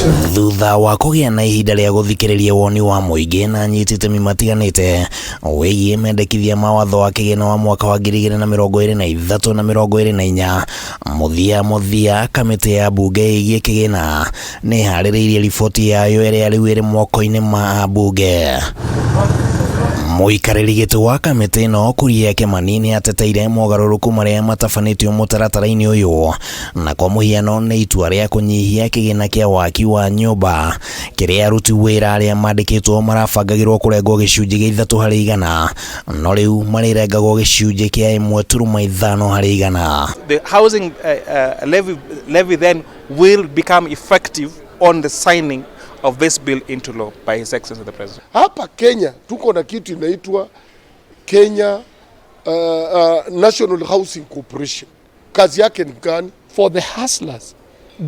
Thutha wa kũgĩa na ihinda rĩa gũthikĩrĩria woni wa mũingĩ na anyiti itemi matiganĩte wĩgiĩ mendekithia ma watho wa kĩgĩna wa mwaka wa 2023 na 24, mũthia mũthia kamĩtĩ ya mbunge ĩgiĩ kĩgĩna nĩ ĩharĩrĩirie riboti yayo ĩrĩa rĩu ĩrĩ moko-inĩ ma ambunge. Mũikarĩri gĩtĩ wa kamĩtĩ ĩno, Kuria Kĩmani, nĩ ateteire mogarũrũku marĩa matabanĩtio mũtaratara-inĩ ũyũ, na kwa mũhiano nĩ itua rĩa kũnyihia kĩgĩna kĩa waki wa nyũmba kĩrĩa aruti wĩra arĩa mandĩkĩtwo marabangagĩrwo kũrengwo 3% no rĩu marĩrengagwo 1.5%. The housing levy then will become effective on the signing of this bill into law by His Excellency the President. Hapa Kenya tuko na kitu inaitwa Kenya National Housing Corporation. Kazi yake ni gani? For the hustlers,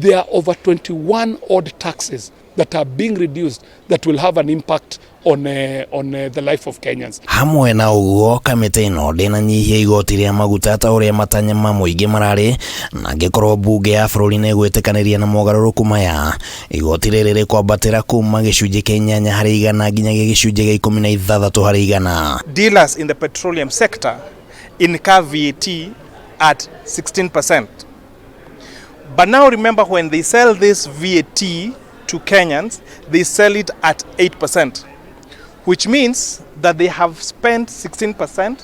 there are over 21 odd taxes that are being reduced that will have an impact on the life of Kenyans. Hamwe na ũguo, kamĩtĩ ĩno ndĩnanyihia igoti rĩa maguta ta ũrĩa matanya ma mũingĩ mararĩ, na angĩkorwo mbunge ya bũrũri nĩ ĩgwĩtĩkanĩria na mogarũrũku maya, igoti rĩrĩ rĩkwambatĩra kuma 8% nginyagia 16%. Dealers in the petroleum sector incur VAT at 16%. But now remember, when they sell this VAT to Kenyans, they sell it at 8%, which means that they have spent 16%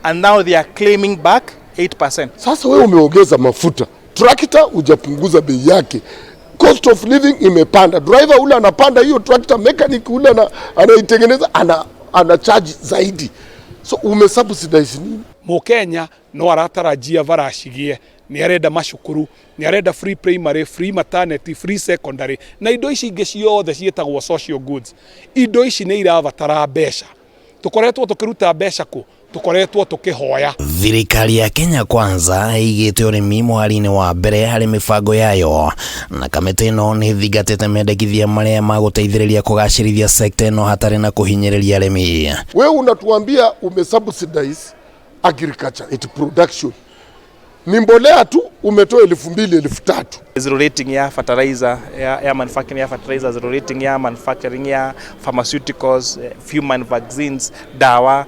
and now they are claiming back 8%. Sasa wewe umeongeza mafuta, trakta hujapunguza bei yake, cost of living imepanda, driver ule anapanda hiyo tractor, mechanic ule anaitengeneza ana charge zaidi, so umesubsidize nini? Mũkenya no aratarajia bara cigie, nĩ arenda macukuru, nĩ arenda free primary, free maternity, free secondary na indo ici ingĩ ciothe ciĩtagwo social goods. Indo ici nĩ irabatara mbeca. Tũkoretwo tũkĩruta mbeca kũ? Tũkoretwo tũkĩhoya. Thirikari ya Kenya Kwanza ĩigĩte ũrĩmi mũhari-inĩ wa mbere harĩ mĩbango yayo, na kamĩtĩ ĩno nĩ ĩthingatĩte mendekithia marĩa magũteithĩrĩria kũgacĩrithia sekta ĩno hatarĩ na kũhinyĩrĩria arĩmi. Wewe unatuambia umesubsidize agriculture it production, ni mbolea tu umetoa 2000, 3000. Zero rating ya fertilizer ya manufacturing ya fertilizer, zero rating ya manufacturing ya pharmaceuticals, human vaccines, dawa,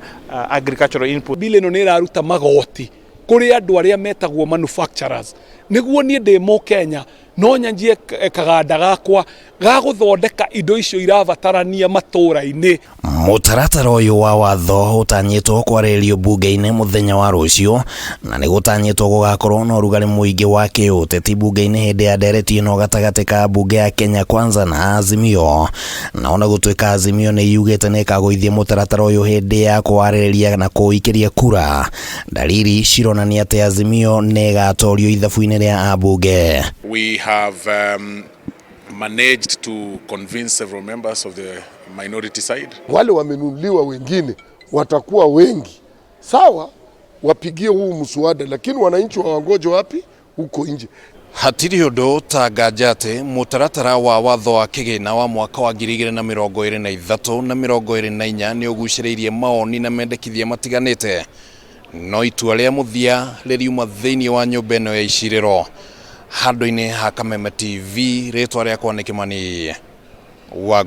agricultural input. Bill ĩno nĩ ĩraruta magoti kũrĩ andũ arĩa metagwo manufacturers, nĩguo niĩ ndĩ Mũkenya no nyanjie kaganda gakwa ga gũthondeka indo icio irabatarania matũra-inĩ. Mũtaratara ũyũ wa watho ũtanyĩtwo kwarĩrĩrio mbunge-inĩ mũthenya wa rũciũ, na nĩ gũtanyĩtwo gũgakorwo na ũrugarĩ mũingĩ wa kĩũteti mbunge-inĩ hĩndĩ ya ndereti ĩno gatagatĩ ka mbunge ya Kenya Kwanza na Azimio. Na ona gũtuĩka Azimio nĩ yugĩte nĩ ĩkagũithia mũtaratara ũyũ hĩndĩ ya kũwarĩrĩria na kũũikĩria kura, dalili cironania atĩ Azimio nĩ ĩgatorio ithabu-inĩ rĩa ambunge. We have managed to convince several members of the minority side. Wale wamenunuliwa wengine watakuwa wengi, sawa, wapigie huu mswada, lakini wananchi wawangoje wapi? Huko nje. Hatirĩ ũndũ ta nganja atĩ mũtaratara wa watho wa kĩgĩna wa mwaka wa 2023 na 24 nĩ ũgucĩrĩirie mawoni na mendekithia matiganĩte, no itua rĩa mũthia rĩriuma thĩinĩ wa nyũmba ĩno ya icirĩro. Handũ-inĩ ha Kameme TV, rĩtwa rĩakwa nĩ Kĩmani wa.